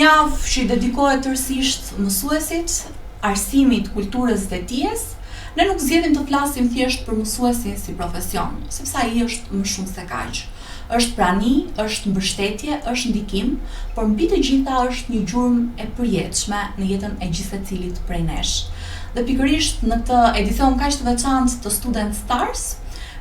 javë që i dedikohet tërësisht mësuesit, arsimit, kulturës dhe dijes, ne nuk zgjedhim të flasim thjesht për mësuesin si profesion, sepse ai është më shumë se kaq. Është prani, është mbështetje, është ndikim, por mbi të gjitha është një gjurmë e përjetshme në jetën e gjithsecilit prej nesh. Dhe pikërisht në këtë edicion kaq të veçantë të Student Stars,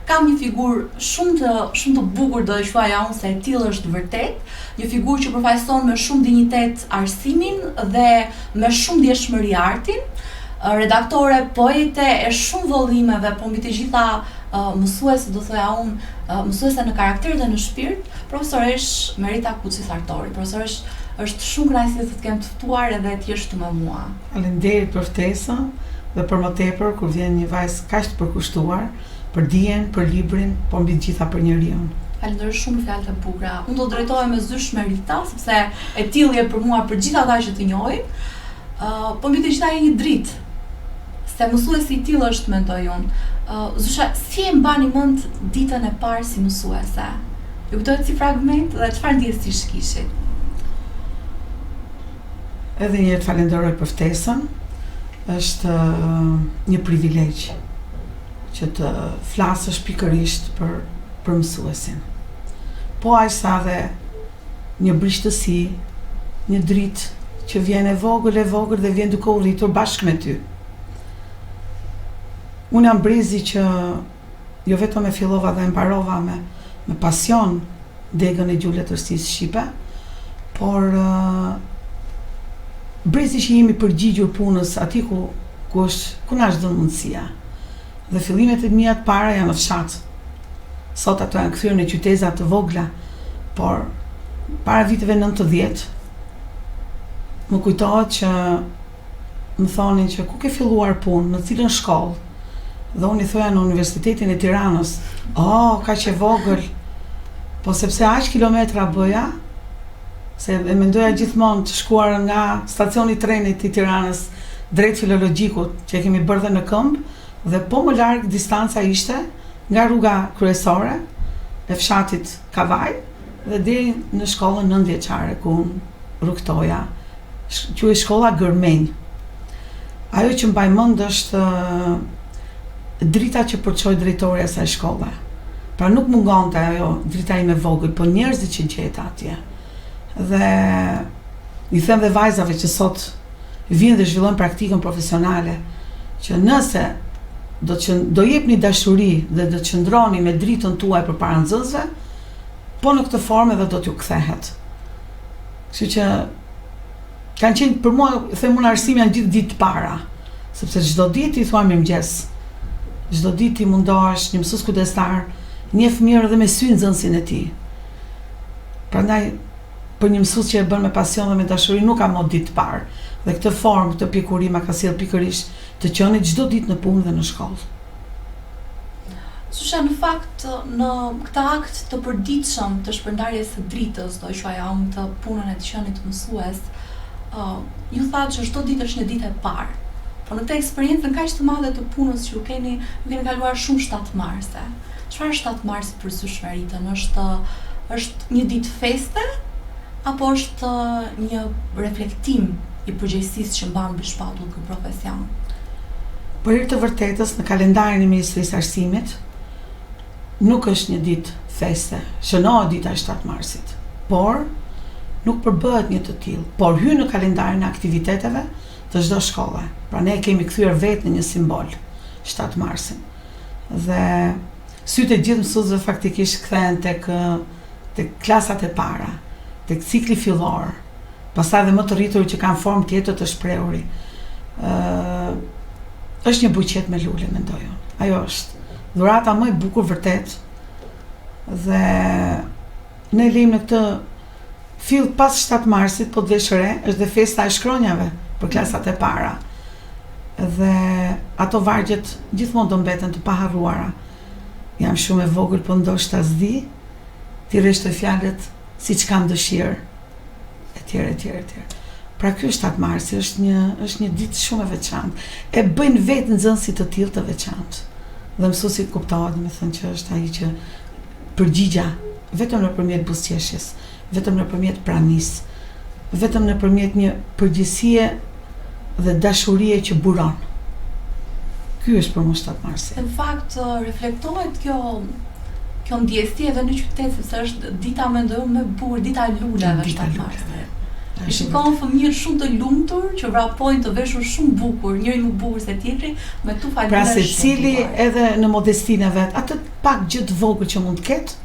kam një figurë shumë të shumë të bukur do e quaja unë se e tillë është vërtet, një figurë që përfaqëson me shumë dinjitet arsimin dhe me shumë ndjeshmëri artin, redaktore, poete e shumë vëllimeve, po mbi të gjitha mësuese, do thoja unë, mësuese në karakter dhe në shpirt, profesoreshë Merita Kuçi Sartori. Profesoreshë, është shumë kënaqësi të të kem të ftuar edhe të jesh këtu me mua. Faleminderit për ftesën dhe për më tepër kur vjen një vajzë kaq të përkushtuar për dijen, për librin, po mbi të gjitha për njeriun. Falenderoj shumë për fjalët e bukura. Unë do të drejtohem me zysh Merita, sepse e tillë je për mua për gjithë ata që të njohin. Uh, po mbi të gjitha je një dritë. Se mësuesi i tillë është, mendoj unë. Uh, zysha, si e mbani mend ditën e parë si mësuese? Ju kujtohet si fragment dhe çfarë ndjesish kishit? Edhe një herë të falenderoj për ftesën. Është një privilegj që të flasësh pikërisht për për mësuesin. Po aq sa dhe një brishtësi, një dritë që vjen e vogël e vogël dhe vjen duke u rritur bashkë me ty. Unë jam brezi që jo vetëm e fillova dhe e mbarova me me pasion degën e gjuhë letërsisë shqipe, por brezi që jemi përgjigjur punës aty ku ku është ku na është dhënë mundësia. Dhe fillimet e mia të para janë në fshat. Sot ato janë kthyer në qyteza të vogla, por para viteve 90 më kujtohet që më thonin që ku ke filluar punë, në cilën shkollë? Dhe unë i thoja në Universitetin e Tiranës. Oh, kaq e vogël. Po sepse aq kilometra bëja, se e mendoja gjithmonë të shkuarën nga stacioni i trenit i Tiranës drejt filologjikut, që e kemi bërë dhe në këmbë, dhe po më larg distanca ishte nga rruga kryesore e fshatit Kavajë dhe deri në shkollën nëntëvjeçare ku unë rrugëtoja quhej shkolla Gërmenj. Ajo që mbaj mend është drita që përçoi drejtori i asaj shkolle. Pra nuk mungonte ajo drita ime e vogël, po njerëzit që gjeta atje. Dhe i them dhe vajzave që sot vijnë dhe zhvillojnë praktikën profesionale, që nëse do të do jepni dashuri dhe do të qëndroni me dritën tuaj përpara nxënësve, po në këtë formë edhe do t'ju kthehet. Kështu që kanë qenë për mua, them unë arsimi janë gjithë ditë të para, sepse çdo ditë i thua mirëmëngjes. Çdo ditë ti mundohesh, një mësues kujdestar, njeh mirë edhe me sy nxënësin e tij. Prandaj për një mësues që e bën me pasion dhe me dashuri nuk ka më ditë të parë. Dhe këtë formë, këtë pjekuri ma ka sjellë pikërisht të qenit çdo ditë në punë dhe në shkollë. Zysha, në fakt, në këtë akt të përditshëm të shpërndarjes së dritës, do e quaja unë këtë punën e të qenit mësues, uh, ju thatë që çdo ditë është një ditë e parë. Po në këtë eksperiencën kaq të madhe të punës që ju keni, ju keni kaluar shumë 7 marse. Çfarë është 7 marsi për zysh Meritën? Është është një ditë feste apo është një reflektim i përgjegjësisë që mban mbi shpatull ky profesion? Për hir të vërtetës, në kalendarin e Ministrisë së Arsimit nuk është një ditë feste, shënohet dita e 7 marsit, por nuk përbëhet një të tillë, por hyn në kalendarin e aktiviteteve të çdo shkolle. Pra ne e kemi kthyer vetë në një simbol 7 marsin. Dhe sytë e gjithë mësuesve faktikisht kthehen tek tek klasat e para, tek cikli fillor. Pastaj dhe më të rritur që kanë formë tjetër të shprehuri. Ë është një buqetë me lule, mendoj unë. Ajo është dhurata më e bukur vërtet. Dhe ne lejmë në këtë fill pas 7 marsit, po të vesh re, është dhe festa e shkronjave për klasat e para. Dhe ato vargjet gjithmonë do mbeten të paharruara. Jam shumë e vogël, po ndoshta s'di, t'i rreshtoj fjalët siç kam dëshirë, etj, etj, etj. Pra ky është 7 marsi, është një është një ditë shumë e veçantë. E bëjnë vetë nxënësit të tillë të veçantë. Dhe mësuesi kuptohet, domethënë që është ai që përgjigja vetëm nëpërmjet buzëqeshjes, vetëm nëpërmjet pranisë, vetëm nëpërmjet një përgjegjësie dhe dashurie që buron. Ky është për mua 7 marsi. Në fakt reflektohet kjo kjo ndjesi edhe në qytet sepse është dita mendoj unë më e bukur, dita e luleve 7 marsi. I shikon fëmijët shumë të lumtur që vrapojnë të veshur shumë bukur, njëri më bukur se tjetri, me tufa lulesh. Pra secili edhe në modestinë e vet, atë pak gjë të vogël që mund të ketë,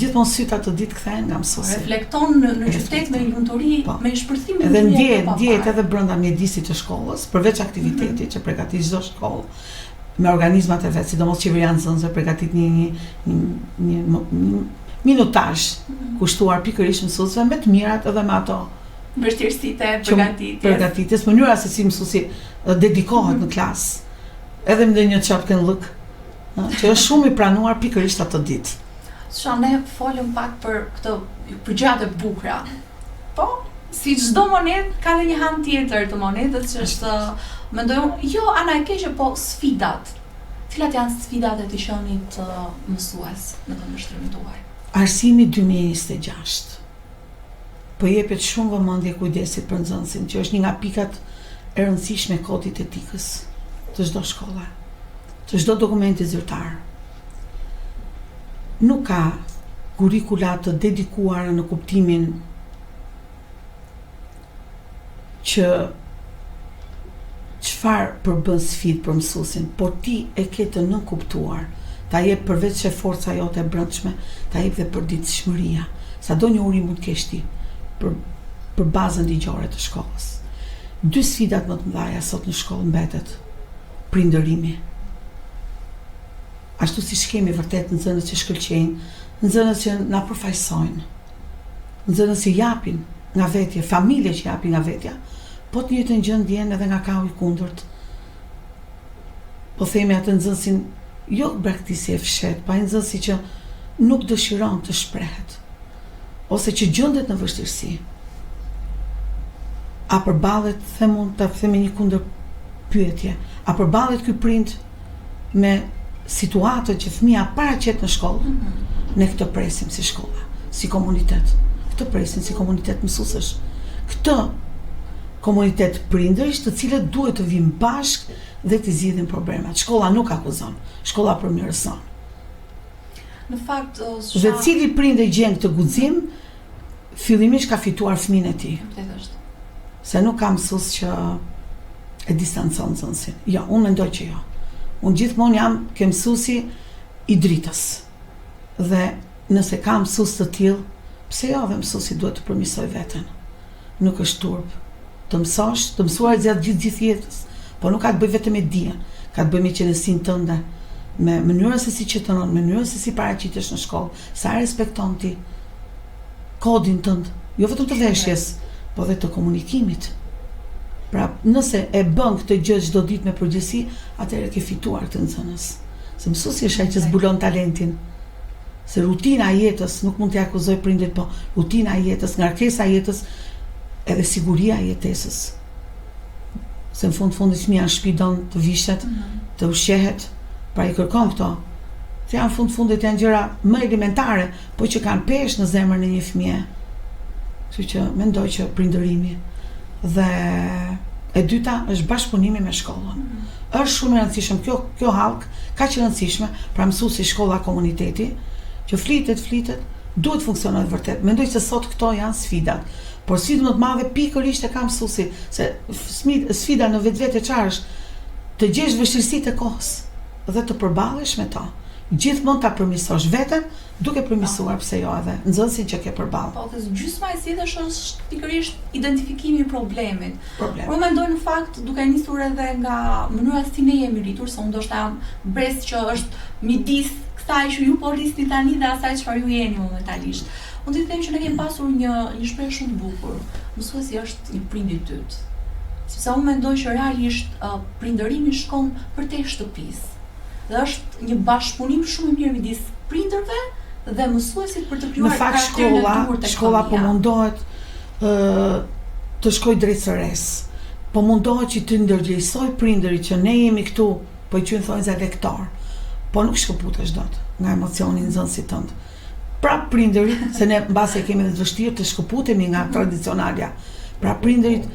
gjithmonë sytë atë ditë kthehen nga mësuesi. Reflekton në, në qytet me një lumturi, po. me një shpërthim lumturie. Edhe ndjehet, ndjehet edhe brenda mjedisit të shkollës, përveç aktivitetit mm -hmm. që përgatit çdo shkollë me organizmat e vet, sidomos qeveria e nxënësve përgatit një një një një, një minutazh mm -hmm. kushtuar pikërisht mësuesve me të mirat edhe me ato vështirësitë e përgatitjes. Përgatitjes, mënyra se si mësuesi dedikohet mm -hmm. në klasë. Edhe me një çapkënllëk që është shumë i pranuar pikërisht atë ditë. Sa ne folëm pak për këtë për gjërat e bukura. Po, si çdo monedhë ka dhe një anë tjetër të monedhës që është mendoj unë, jo ana e keqe, po sfidat. Cilat janë sfidat e të qenit mësues në këndvështrimin tuaj? Arsimi 2026 po jepet shumë vëmendje kujdesit për nxënësin, që është një nga pikat e rëndësishme e kodit të etikës të çdo shkolle, të çdo dokumenti zyrtar. Nuk ka kurrikula të dedikuara në kuptimin që çfarë përbën sfidë për mësuesin, por ti e ke të nënkuptuar, ta jep përveç se forca jote e brendshme, ta jep dhe përditshmëria. Sado njohuri mund të kesh ti për për bazën ligjore të shkollës. Dy sfidat më të mëdha sot në shkollë mbetet prindërimi. Ashtu siç kemi vërtet nxënës që shkëlqejnë, nxënës që na përfaqësojnë, nxënës që japin nga vetja, familje që japin nga vetja, po të njëjtën gjë ndjen edhe nga kahu i kundërt. Po themi atë nxënësin, jo braktisje e fshehtë, po ai nxënësi që nuk dëshiron të shprehet, ose që gjendet në vështirësi. A përballet, them unë, ta them me një kundërpyetje, a përballet ky prind me situatën që fëmija paraqet në shkollë, mm -hmm. ne këtë presim si shkolla, si komunitet. Këtë presim si komunitet mësuesësh. Këtë komunitet prindërish të cilët duhet të vijnë bashkë dhe të zgjidhin problemet. Shkolla nuk akuzon, shkolla përmirëson. Në fakt, uh, dhe cili prind e gjen këtë guxim, fillimisht ka fituar fëmijën e tij. Vërtet është. Se nuk ka mësues që e distancon nxënësin. Jo, unë mendoj që jo. Unë gjithmonë jam ke mësuesi i dritës. Dhe nëse ka mësues të tillë, pse jo dhe mësuesi duhet të përmirësojë veten. Nuk është turp. Të mësosh, të mësuarit zgjat gjithë gjithë jetës, por nuk ka të bëjë vetëm me dijen, ka të bëjë me qenësinë tënde, me mënyrën se si qëndron, mënyrën se si paraqitesh në shkollë, sa e respekton ti kodin tënd, jo vetëm të veshjes, po dhe të komunikimit. Pra, nëse e bën këtë gjë çdo ditë me përgjegjësi, atëherë ke fituar këtë nxënës. Se mësuesi është ai që zbulon talentin. Se rutina e jetës, nuk mund t'i akuzoj prindërit, po rutina e jetës, ngarkesa e jetës, edhe siguria e jetesës. Se në fund fundit fëmija në shtëpi don të vishet, mm -hmm. të ushqehet, pra i kërkon këto. Se janë fund fundit janë gjëra më elementare, po që kanë peshë në zemrën e një fëmije. Kështu që mendoj që prindërimi dhe e dyta është bashkëpunimi me shkollën. Mm -hmm. Është shumë e rëndësishëm kjo kjo hallkë kaq e rëndësishme, pra mësuesi, shkolla, komuniteti, që flitet, flitet, duhet të funksionojë vërtet. Mendoj se sot këto janë sfidat. Por sfidën më të madhe pikërisht e ka mësuesi, se sfida në vetvete çfarë është? Të gjesh vështirësitë e kohës dhe të përballesh me to. Gjithmonë ta përmirësosh veten, duke përmirësuar pse jo edhe nxënësin që ke përballë. Po, dhe gjysma e sfidës është pikërisht identifikimi i problemit. Problem. Por unë mendoj në fakt duke nisur edhe nga mënyra si ne jemi rritur, se unë ndoshta jam brez që është midis kësaj që ju po rrisni tani dhe asaj çfarë ju jeni momentalisht. Unë di të them që ne kemi pasur një një shprehje shumë të bukur. Mësuesi është një prind i dytë. Sepse unë mendoj që realisht uh, prindërimi shkon përtej shtëpisë. Dhe është një bashkëpunim shumë i mirë midis prindërve dhe mësuesit për të krijuar karakterin e duhur tek shkolla po mundohet ë të shkojë drejt së resë. Po mundohet që të ndërgjegjësojë prindërit që ne jemi këtu, po i quajnë thonjëza lektor. Po nuk shkëputesh dot nga emocioni i nxënësit tënd. Prap prindërit, se ne mbase e kemi dhe të vështirë të shkëputemi nga tradicionalja. Pra prindërit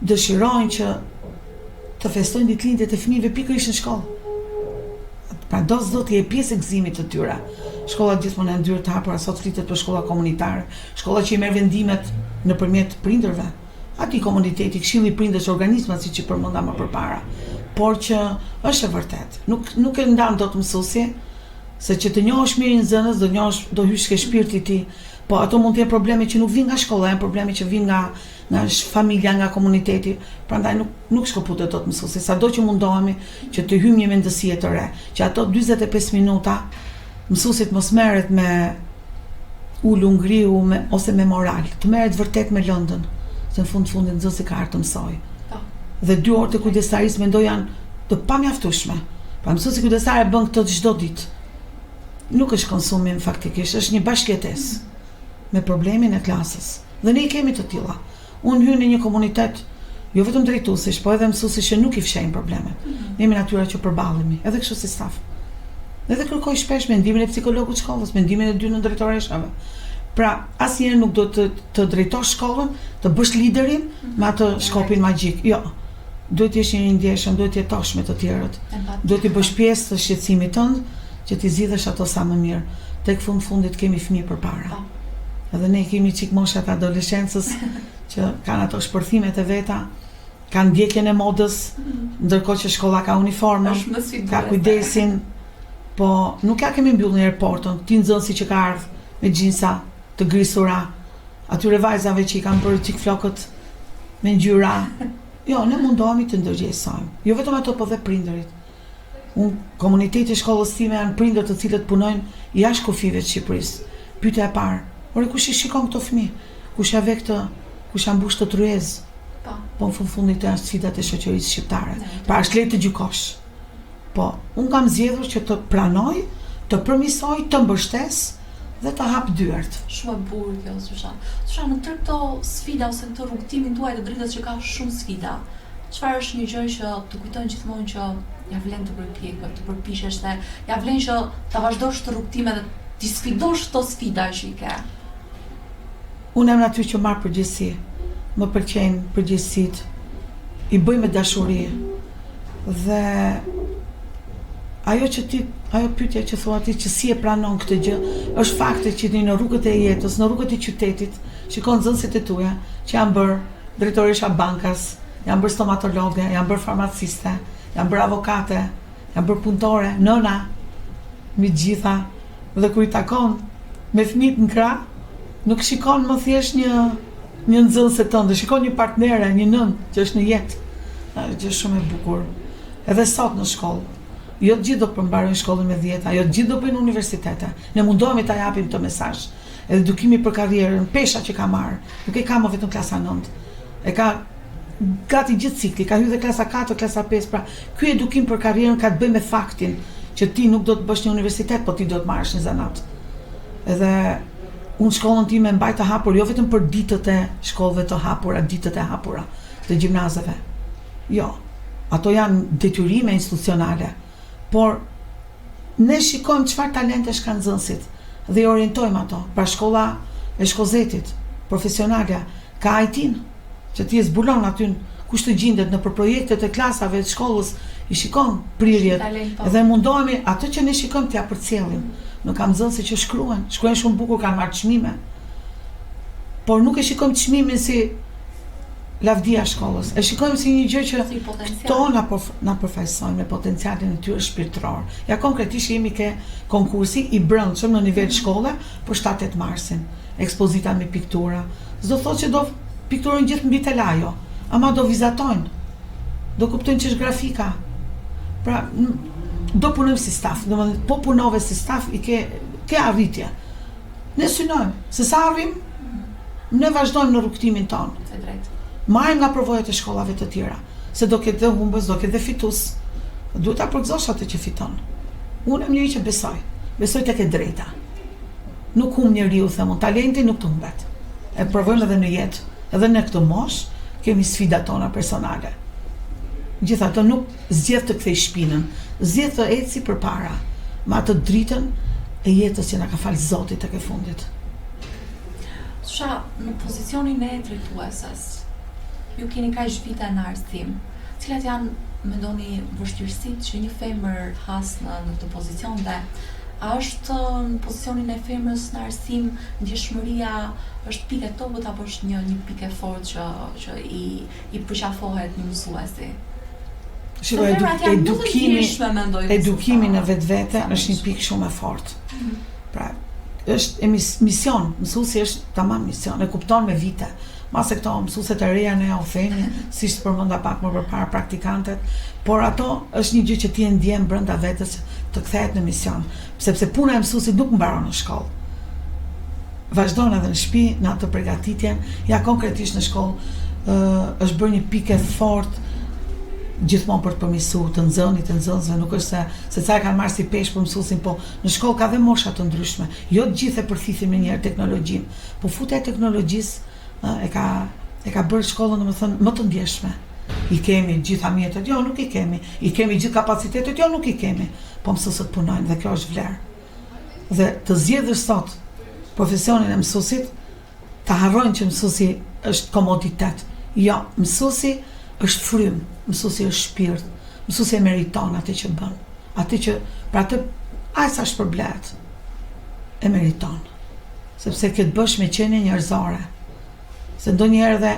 dëshirojnë që të festojnë ditëlindjet e fëmijëve pikërisht në shkollë. Pra do s'do ti je pjesë e gëzimit të tyre. Shkollat gjithmonë janë dyer të hapura, sot flitet për shkolla komunitare, shkolla që i merr vendimet nëpërmjet prindërve. Atij komuniteti, këshilli prindësh, organizmat siç i përmenda më përpara. Por që është e vërtetë, nuk nuk e ndan dot mësuesi, se që të njohësh mirë një nxënës, do njohësh, do hysh ke shpirti i tij. Po ato mund të jenë probleme që nuk vijnë nga shkolla, janë probleme që vijnë nga nga familja, nga komuniteti, prandaj nuk nuk shkëputet dot mësuesi, sado që mundohemi që të hyjmë një mendësie të re, që ato 45 minuta mësuesi të mos merret me ulu ngriu me ose me moral, të merret vërtet me lëndën, se në fund të fundit nxënësi ka ardhur të mësojë. Po. Dhe dy orë të kujdestarisë mendoj janë të pamjaftueshme. Pra mësuesi kujdestar e bën këtë çdo ditë. Nuk është konsumim faktikisht, është një bashkëjetesë me problemin e klasës. Dhe ne i kemi të tilla. Unë hyj në një komunitet jo vetëm drejtuesish, po edhe mësuesish që nuk i fshehin problemet. Mm -hmm. Ne jemi natyra që përballemi, edhe kështu si staf. Edhe kërkoj shpesh mendimin e psikologut të shkollës, mendimin e dy nëndrejtoreshave. Pra, asnjëherë nuk do të të drejtosh shkollën, të bësh liderin mm -hmm. me atë shkopin magjik. Jo. Duhet të jesh një i ndjeshëm, duhet të jetosh me të tjerët. Duhet t'i bësh pjesë të shqetësimit tënd që t'i zgjidhësh ato sa më mirë. Tek fund fundit kemi fëmijë përpara. Po. Edhe ne kemi çik moshat e adoleshencës që kanë ato shpërthimet e veta, kanë ndjekjen e modës, mm. ndërkohë që shkolla ka uniformën, ka kujdesin, po nuk ja kemi mbyllur njëherë portën, këtij nxënësi që ka ardhur me xhinsa të grisura, atyre vajzave që i kanë bërë çik flokët me ngjyra. Jo, ne mundohemi të ndërgjegjësojmë. Jo vetëm ato, po dhe prindërit. Unë, komuniteti i shkollës time janë prindër të cilët punojnë jashtë kufijve të Shqipërisë. Pyetja e parë, ore kush i shikon këto fëmijë? Kush ja ve këtë, kush ja mbush këtë tryezë? Po. Po në fund fundit këto janë sfidat e shoqërisë shqiptare. Pra është lehtë të gjykosh. Po, unë kam zgjedhur që të pranoj, të përmirësoj, të mbështes dhe të hap dyert. Shumë e bukur kjo, Sushan. Sushan, në tërë këto sfida ose në këtë rrugëtimin tuaj të dritës që ka shumë sfida, Çfarë është një gjë që të kujton gjithmonë që ja vlen të përpjekesh, të përpiqesh dhe ja vlen që ta vazhdosh këtë rrugëtim edhe t'i sfidosh këto sfida që i ke? Unë jam natyrë që marr përgjegjësi. Më pëlqejnë përgjegjësitë. I bëj me dashuri. Dhe ajo që ti, ajo pyetja që thua ti që si e pranon këtë gjë, është fakti që ti në rrugët e jetës, në rrugët e qytetit, shikon nxënësit e tuja që janë bërë drejtoresha bankas, jam bërë stomatologe, jam bërë farmaciste, jam bërë avokate, jam bërë punëtore, nëna, mbi të gjitha, dhe kur i takon me fëmijët në krah, nuk shikon më thjesht një një nxënëse tënde, shikon një partnere, një nënë që është në jetë. Është gjë shumë e bukur. Edhe sot në shkollë, jo të gjithë do përmbarojnë shkollën me dhjeta, jo të gjithë do bëjnë universitete. Ne mundohemi ta japim këtë mesazh. Edhe edukimi për karrierën, pesha që ka marrë, nuk e ka më vetëm klasa 9. E ka gati gjithë cikli, ka hyrë dhe klasa 4, klasa 5, pra ky edukim për karrierën ka të bëjë me faktin që ti nuk do të bësh një universitet, po ti do të marrësh një zanat. Edhe unë shkollën time e mbaj të hapur jo vetëm për ditët e shkollëve të hapura, ditët e hapura të gjimnazeve. Jo, ato janë detyrime institucionale, por Ne shikojmë çfarë talentesh kanë nxënësit dhe i orientojmë ato. Pra shkolla e Shkozetit, profesionalja, ka IT-në, që ti e zbulon aty kush të gjindet nëpër projektet e klasave të shkollës, i shikon prirjet po. dhe mundohemi atë që ne shikojmë t'ia përcjellim. Nuk kam nxënëse që shkruajnë, shkruajnë shumë bukur, kanë marrë çmime. Por nuk e shikojmë çmimin si lavdia e shkollës. E shikojmë si një gjë që si këto na po na përfaqësojnë me potencialin e tyre shpirtëror. Ja konkretisht jemi ke konkursi i brendshëm në nivel mhm. shkolle për 7-8 marsin. Ekspozita me piktura. S'do thotë që do pikturojnë gjithë mbi telajo, ama do vizatojnë. Do kuptojnë ç'është grafika. Pra do punojmë si staf, domethënë po punove si staf i ke ke arritje. Ne synojmë, se sa arrijmë, ne vazhdojmë në rrugëtimin tonë. E drejtë. Marrim nga përvojat e shkollave të tjera, se do ketë dhe humbës, do ketë dhe fitues. Duhet ta përgëzosh atë që fiton. Unë jam njeri që besoj. Besoj tek e drejta. Nuk humb njeriu, them unë, talenti nuk të humbet. E provojmë edhe në jetë, edhe në këtë moshë kemi sfidat tona personale. Gjithatë nuk Zgjedh të kthej shpinën, zgjedh të eci përpara, me atë dritën e jetës që na ka falë Zoti tek e fundit. Susha, në pozicionin e drejtueses, ju keni kaq vite në arsim, cilat janë, mendoni, vështirësitë që një femër has në në këtë pozicion dhe a është në pozicionin e femrës në arsim ndjeshmëria është pikë e dobët apo është një një pikë e fortë që që i i përqafohet një mësuesi? Shiko, edu, edukimi, edukimi në vetvete është një pikë shumë e fortë. Mm -hmm. Pra, është e mis, mision, mësuesi është tamam mision, e kupton me vite. Mase këto mësueset e reja ne u themi, siç të përmenda pak më përpara praktikantet, por ato është një gjë që ti e ndjen brenda vetes të kthehet në mision, sepse puna e mësuesit nuk mbaron në shkollë. Vazhdon edhe në shtëpi, në atë përgatitjen, ja konkretisht në shkollë ë është bërë një pikë e fortë gjithmonë për të përmirësuar të nxënit e nxënësve, nuk është se se ca e kanë marrë si peshë për mësuesin, po Në shkollë ka dhe mosha të ndryshme. Jo të gjithë e përthithin menjëherë teknologjinë, po futja e teknologjisë ë e ka e ka bërë shkollën domethënë më të ndjeshme. I kemi të gjitha mjetet? Jo, nuk i kemi. I kemi gjithë kapacitetet? Jo, nuk i kemi. Po mësuesit punojnë dhe kjo është vlerë. Dhe të zgjedhësh sot profesionin e mësuesit, ta harrojnë që mësuesi është komoditet. Jo, mësuesi është frymë, mësuesi është shpirt, mësuesi e meriton atë që bën. Atë që, pra atë, aq sa shpërblehet, e meriton. Sepse ke të bësh me qenie njerëzore. Se ndonjëherë edhe,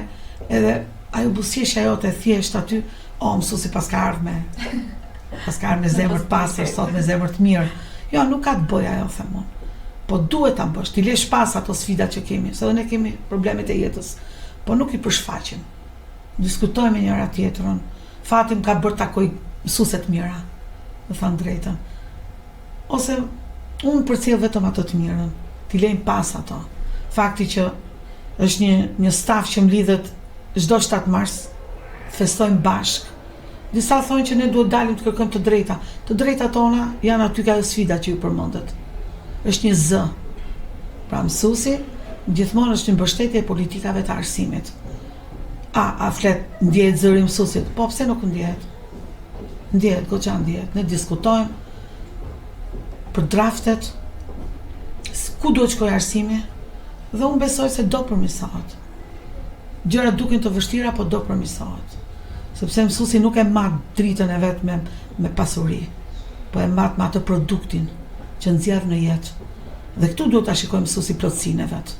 edhe ajo buzëqeshja jote e thjeshtë aty, o, mësuesi paska ardhë me, paska ardhë me zemër të pastër, sot me zemër të mirë. Jo, nuk ka të bëjë ajo, them unë. Po duhet ta bësh, t'i lesh pas ato sfidat që kemi, se edhe ne kemi problemet e jetës, po nuk i përshfaqim. Diskutojmë me njëra tjetrën, Fati më ka bërë takoj mësuese të mira, me thënë drejtën. Ose unë përcjell vetëm ato të mirën, t'i lejmë pas ato. Fakti që është një një staf që mblidhet çdo 7 mars, festojmë bashkë. Disa thonë që ne duhet dalim të kërkojmë të drejta. Të drejtat tona janë aty ka ajo sfida që ju përmendët. Është një zë. Pra mësuesi gjithmonë është një mbështetje e politikave të arsimit. A, a flet, ndjehet zëri i mësuesit? Po, pse nuk ndjehet? Ndjehet, goxha ndjehet. Ne diskutojmë për draftet, ku duhet shkojë arsimi, dhe unë besoj se do përmirësohet. Gjërat duken të vështira, po do përmirësohet. Sepse mësuesi nuk e mat dritën e vet me, me pasuri, po e mat me atë produktin që nxjerr në jetë. Dhe këtu duhet ta shikojë mësuesi plotësinë e vet.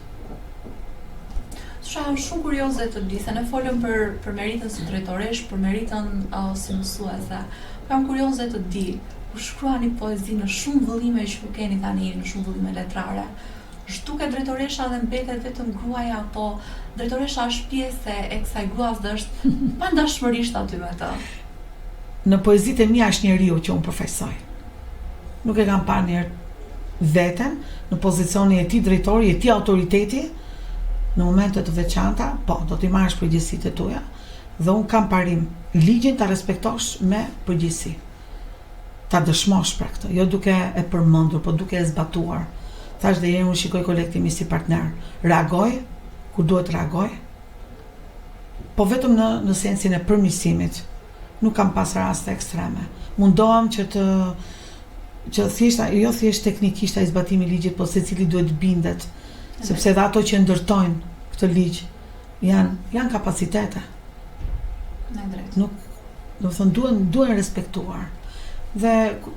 Susha, jam shumë kurioze të di, se ne folëm për, për Meritën si drejtoreshë, për Meritën uh, si mësuese. Po jam kurioze të di, kur shkruani poezi në shumë vëllime që ju keni tani, në shumë vëllime letrare, zhduket drejtoresha dhe mbetet vetëm gruaja, apo drejtoresha është pjesë e kësaj gruas dhe është pandashmërisht aty me të? Në poezitë e mia është njeriu që unë përfaqësoj. Nuk e kam parë njëherë veten në pozicionin e tij drejtori, e tij autoriteti në momente të veçanta, po, do t'i marrësh përgjegjësitë e tua dhe unë kam parim ligjin ta respektosh me përgjegjësi. Ta dëshmosh pra këtë, jo duke e përmendur, po duke e zbatuar. Thashë dhe unë shikoj kolegët e mi si partner. Reagoj kur duhet të reagoj, po vetëm në në sensin e përmirësimit. Nuk kam pas raste ekstreme. Mundohem që të që thjesht jo thjesht teknikisht ai zbatimi i ligjit, po secili duhet të bindet, sepse edhe ato që ndërtojnë këtë ligj janë janë kapacitete. Me drejtë. Nuk, domethënë duhen duhen respektuar. Dhe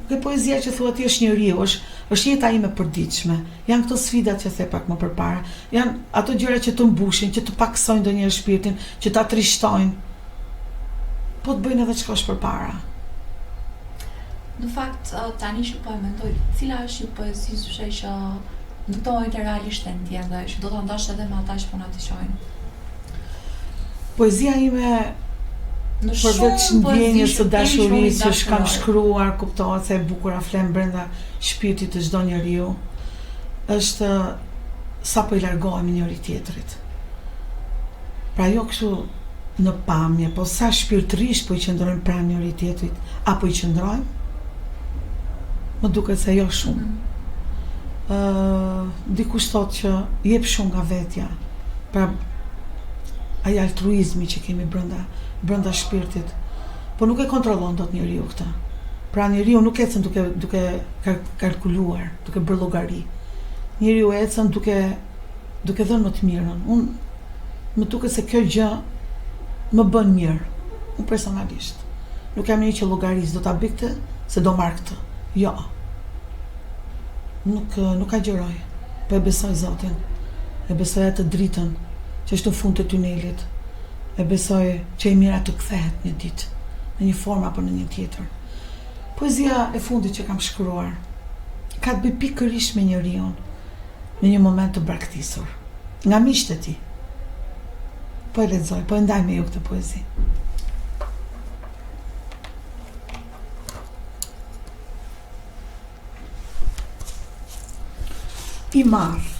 kjo poezia që thua ti është njeriu, është është jeta ime e përditshme. Janë këto sfidat që the pak më përpara. Janë ato gjëra që të mbushin, që të pakësojnë ndonjëherë shpirtin, që ta trishtojnë. Po të bëjnë edhe të shkosh përpara. Në fakt, tani që po e mendoj, cila është një poezi Zyshe që në këto momente realisht e ndjen dhe që do ta ndash edhe me ata që po na dëgjojnë? Poezia ime në përveç ndjenjës së dashurisë që kam shkruar, kuptohet se e bukura flen brenda shpirtit të çdo njeriu, është sa po i largohemi njëri tjetrit. Pra jo kështu në pamje, po sa shpirtërisht po i qëndrojmë pranë njëri tjetrit, apo i qëndrojmë? Më duket se jo shumë. Mm. Ë, dikush thotë që jep shumë nga vetja. Pra ai altruizmi që kemi brenda brenda shpirtit. Po nuk e kontrollon dot njeriu këtë. Pra njeriu nuk ecën duke duke kalkuluar, duke bërë llogari. Njeriu ecën duke. Duke dhënë më të mirën. Unë më duket se kjo gjë më bën mirë. Unë personalisht. Nuk jam një që llogaris, do ta bëj këtë se do marr këtë. Jo. Nuk nuk agjëroj. Po e besoj Zotin. E besoj atë dritën që është në fund të tunelit. E besoj që e mira të kthehet një ditë, në një formë apo në një tjetër. Poezia e fundit që kam shkruar ka të bëjë pikërisht me njeriun në një moment të braktisur nga miqtë e tij. Po e lexoj, po e ndaj me ju këtë poezi. I marrë.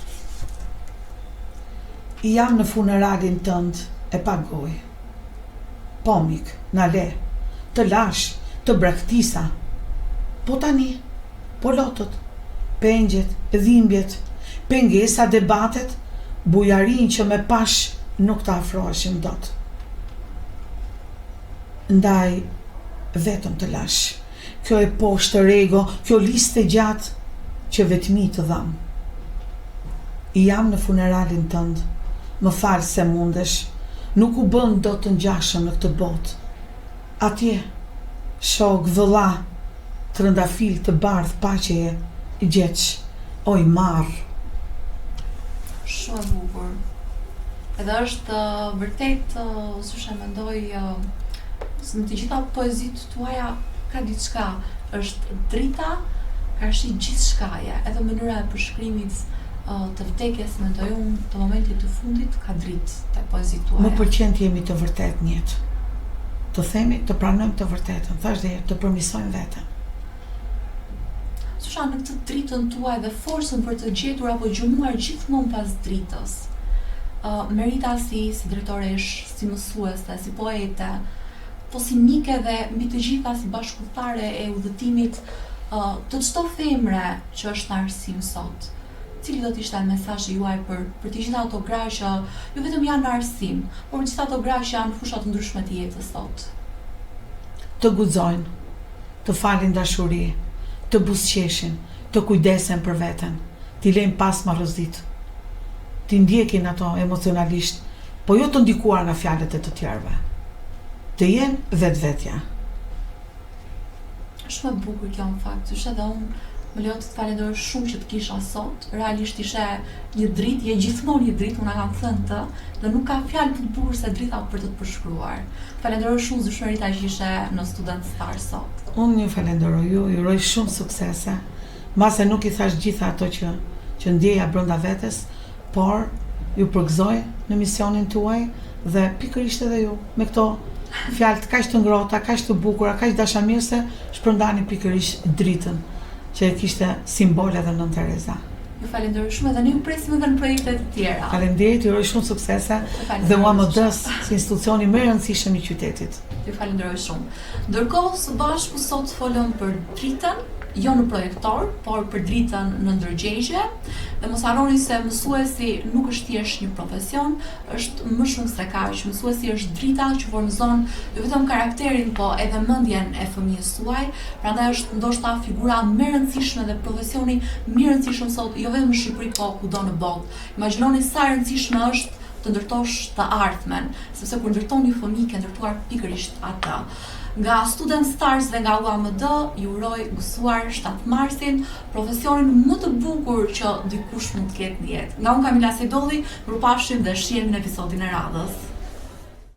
Jam në funeralin tënd e pa gojë. Po mik, na le. Të lashë, të braktisa. Po tani, po lotët, pengjet, dhimbjet, pengesa, debatet, bujarinë që me pashë nuk të afroheshim dot. Ndaj vetëm të lashë. Kjo e poshtër ego, kjo listë e gjatë që vetmi të dhamë. Jam në funeralin tënd, më fal se mundesh, nuk u bënë dot të ngjashëm në këtë botë. Atje, shok, vëlla, trëndafil të bardhë paqeje, gjetsh, o i marrë. Shumë e bukur. Edhe është vërtet, siç e mendoj, në të gjitha poezitë tuaja ka diçka, është drita karshi gjithçkaje, edhe mënyra e përshkrimit të vdekjes, mendoj unë, të momentit të fundit ka dritë te poezitë tuaja. Më pëlqen të jemi të vërtetë në jetë. Të themi, të pranojmë të vërtetën, thashë dhe të përmirësojmë veten. Susha, në këtë dritën tuaj dhe forcën për të gjetur apo gjurmuar gjithmonë pas dritës. Uh, Merita si si drejtoreshë, si mësuese, si poete, po si mike dhe mbi të gjitha si bashkudhëtare e udhëtimit uh, të çdo femre që është në arsim sot. Cili do të ishte mesazhi juaj për për të gjitha ato gra që jo vetëm janë në arsim, por për të gjitha ato gra që janë në fusha të ndryshme të jetës sot? Të guxojnë, të falin dashuri, të buzëqeshin, të kujdesen për veten, t'i lejnë pas marrëzitë, t'i ndjekin ato emocionalisht Po jo të ndikuar nga fjalët e të tjerëve. Të jenë vetvetja. Shumë e bukur kjo në fakt, Zyshe dhe unë më lejo të të falenderoj shumë që të kisha sot. Realisht ishe një dritë, je gjithmonë një dritë, unë e kam thënë këtë, dhe nuk ka fjalë më të bukur se drita për të të përshkruar. Të falenderoj shumë Zysh Merita që ishe në Student Star sot. Unë ju falenderoj ju, ju uroj shumë suksese. Mbase nuk i thashë gjitha ato që që ndjeja brenda vetes, Por, ju përgëzoj në misionin tuaj dhe pikërisht edhe ju, me këto fjalë kaq të ngrohta, kaq të bukura, kaq dashamirëse, shpërndani pikërisht dritën që e kishte simbol edhe Nënë Tereza. Ju falenderoj shumë dhe ne ju presim edhe në projekte të tjera. Faleminderit, ju uroj shumë suksese dhe UAMD-së si institucioni më i rëndësishëm i qytetit. Ju falenderoj shumë. Ndërkohë, së bashku sot folëm për dritën, jo në projektor, por për dritën në ndërgjegje. Dhe mos harroni se mësuesi nuk është thjesht një profesion, është më shumë se kaq. Mësuesi është drita që formëzon jo vetëm karakterin, po edhe mendjen e fëmijës suaj. Prandaj është ndoshta figura më e rëndësishme dhe profesioni më i rëndësishëm sot, jo vetëm në Shqipëri, po kudo në botë. Imagjinoni sa e rëndësishme është të ndërtosh të ardhmen, sepse kur ndërton një fëmijë ke ndërtuar pikërisht atë. Nga Student Stars dhe nga UAMD ju uroj gëzuar 7 Marsin, profesionin më të bukur që dikush mund të ketë në jetë. Nga unë Kamila Sejdolli, mirupafshim dhe shihemi në episodin e radhës.